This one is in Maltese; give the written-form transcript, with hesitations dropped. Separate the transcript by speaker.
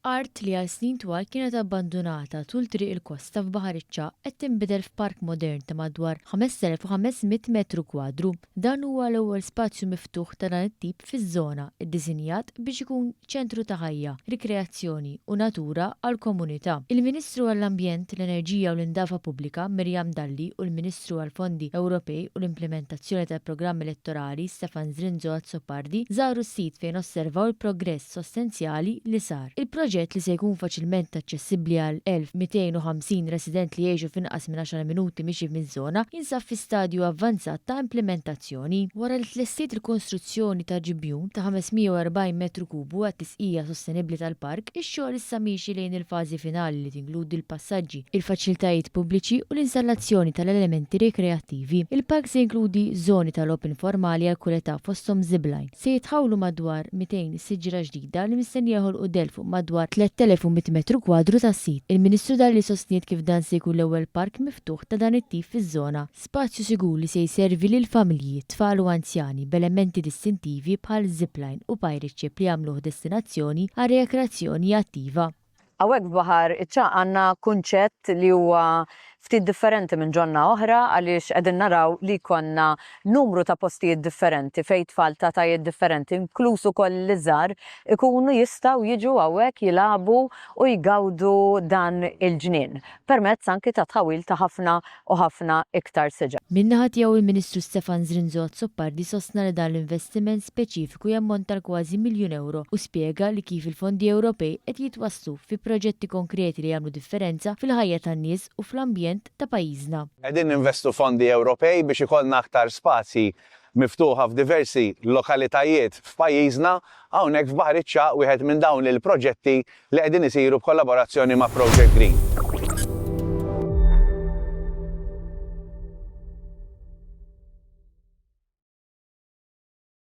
Speaker 1: Art li għal snin twal kienet abbandunata tul Triq il-Kosta f'Baħar iċ-Ċagħaq qed tinbidel f'park modern ta' madwar 5,500 metru kwadru. Dan huwa l-ewwel spazju miftuħ ta' dan it-tip fiż-żona, iddisinjat biex ikun ċentru ta' ħajja, rikreazzjoni u natura għall-komunità. Il-Ministru għall-Ambjent, l-Enerġija u l-Indafa Pubblika, Miriam Dalli u l-Ministru għall-Fondi Ewropej u l-Implimentazzjoni tal-Programm Elettorali, Stefan Zrinzo Azzopardi, żaru s-sit fejn osservaw il-progress sostenzjali li sar. Il-proġett li se jkun faċilment aċċessibbli għal 1,250 resident li jgħixu f'inqas minn għaxar minuti mixi miż-żona, jinsab fi stadju avvanzat ta' implimentazzjoni. Wara li tlestiet il-konstruzzjoni ta' ġibjun ta' 540 metru kubu għat-tisqija sostenibbli tal-park, ix-xogħol issa miexi lejn il-fażi finali li tinkludi l-passaġġi, il-faċilitajiet pubbliċi u l-installazzjoni tal-elementi rikreattivi. Il-park se jinkludi żoni ta' logħob informali għal kull età fosthom zipline. Se jitħawlu madwar 200 siġra ġdida li mistennija joħolqu dell fuq madwar 3,100 metru kwadru tas-sit. Il-Ministru Dalli sostniet kif dan se jkun l-ewwel park miftuħ ta' dan it-tip fiż-żona, spazju sigur li se jservi lil familji, tfal u anzjani b'elementi distintivi bħal zipline u pirate ship li jagħmluh destinazzjoni għal riakrazzjoni attiva.
Speaker 2: Hawnhekk f'Baħar iċ-Ċagħaq għandna kunċett li huwa ftit differenti minn ġonna oħra għaliex qegħdin naraw li jkollna numru ta' postijiet differenti fejn tfal ta' etajiet differenti, inkluż ukoll l-iżgħar, ikunu jistgħu jiġu hawnhekk jilagħbu u jgawdu dan il-ġnien permezz anki ta' tħawwil ta' ħafna u ħafna iktar siġar.
Speaker 1: Min-naħa tiegħu il-Ministru Stefan Zrinzo Azzopardi sostna li dan l-investiment speċifiku jammonta għal kważi miljun ewro u spjega li kif il-fondi Ewropej qed jitwasslu fi proġetti konkreti li jagħmlu differenza fil-ħajja tan-nies u fl-ambjent ta' pajjiżna.
Speaker 3: Qegħdin ninvestu fondi Ewropej biex ikollna aktar spazji miftuħa f'diversi lokalitajiet f'pajjiżna. Hawnhekk f'Baħar iċ-Ċagħaq wieħed minn dawn il-proġetti li qegħdin isiru b'kollaborazzjoni ma' Project Green.